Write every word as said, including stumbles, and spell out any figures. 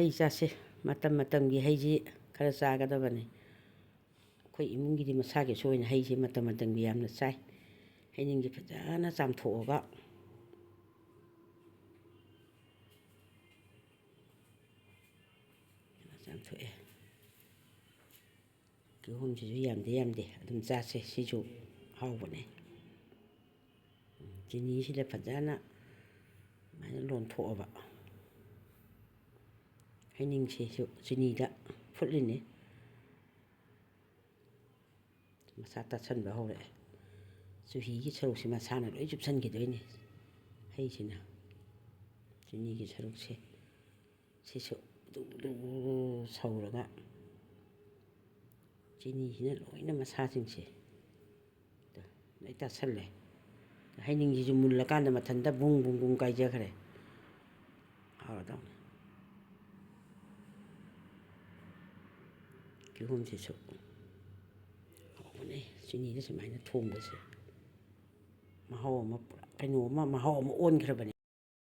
ꯍꯩ ꯆꯥꯁꯦ꯫ ꯃꯇꯝ ꯃꯇꯝꯒꯤ ꯍꯩꯁꯤ ꯈꯔ ꯆꯥꯒꯗꯕꯅꯤ꯫ ꯑꯩꯈꯣꯏ ꯏꯃꯨꯡꯒꯤꯗꯤ ꯃꯁꯥꯒꯤꯁꯨ ꯑꯣꯏꯅ ꯍꯩꯁꯦ ꯃꯇꯝ ꯃꯇꯝꯒꯤ ꯌꯥꯝꯅ ꯆꯥꯏ꯫ ꯍꯩꯅꯤꯡꯁꯦ ꯐꯖꯅ ꯆꯥꯝꯊꯣꯛꯑꯒ, ꯐꯖꯅ ꯆꯥꯝꯊꯣꯛꯑꯦ꯫ ꯀꯤꯍꯣꯝꯁꯤꯁꯨ ꯌꯥꯝꯗꯦ ꯌꯥꯝꯗꯦ, ꯑꯗꯨꯝ ꯆꯥꯁꯦ, ꯁꯤꯁꯨ ꯍꯥꯎꯕꯅꯦ꯫ ꯆꯤꯅꯤꯁꯤꯗ ꯐꯖꯅ ꯑꯗꯨꯃꯥꯏꯅ ꯂꯣꯟꯊꯣꯛꯑꯕ, ꯍꯩꯅꯤꯡꯁꯤꯁꯨ ꯆꯤꯅꯤꯗ ꯐꯨꯠꯂꯤꯅꯤ꯫ ꯃꯁꯥ ꯇꯥꯁꯟꯕ ꯍꯧꯔꯛꯑꯦ꯫ ꯆꯨꯍꯤꯒꯤ ꯁꯔꯨꯛꯁꯤ ꯃꯁꯥꯅ ꯂꯣꯏ ꯆꯨꯞꯁꯟꯈꯤꯗꯣꯏꯅꯤ꯫ ꯍꯩꯁꯤꯅ, ꯆꯤꯅꯤꯒꯤ ꯁꯔꯨꯛꯁꯦ, ꯁꯤꯁꯨ ꯗꯨ ꯗꯨ ꯁꯧꯔꯒ ꯆꯤꯅꯤꯁꯤꯅ ꯂꯣꯏꯅ ꯃꯁꯥꯁꯤꯡꯁꯦ ꯂꯣꯏ ꯇꯥꯁꯜꯂꯦ꯫ ꯍꯩꯅꯤꯡꯁꯤꯁꯨ ꯃꯨꯜꯂꯀꯥꯟꯗ ꯃꯊꯟꯇ ꯕꯨꯡ ꯕꯨꯡ ꯕꯨꯡ ꯀꯥꯏꯖꯈ꯭ꯔꯦ꯫ ꯍꯥꯎꯔꯗꯧꯅꯦ꯫ ꯀꯤꯍꯣꯝꯁꯤꯁꯨ ꯍꯥꯎꯕꯅꯦ꯫ ꯆꯤꯅꯤꯗ ꯁꯨꯃꯥꯏꯅ ꯊꯣꯡꯕꯁꯦ ꯃꯍꯥꯎ ꯑꯃ, ꯄꯨꯔꯥ ꯀꯩꯅꯣ ꯑꯃ, ꯃꯍꯥꯎ ꯑꯃ ꯑꯣꯟꯈ꯭ꯔꯕꯅꯦ꯫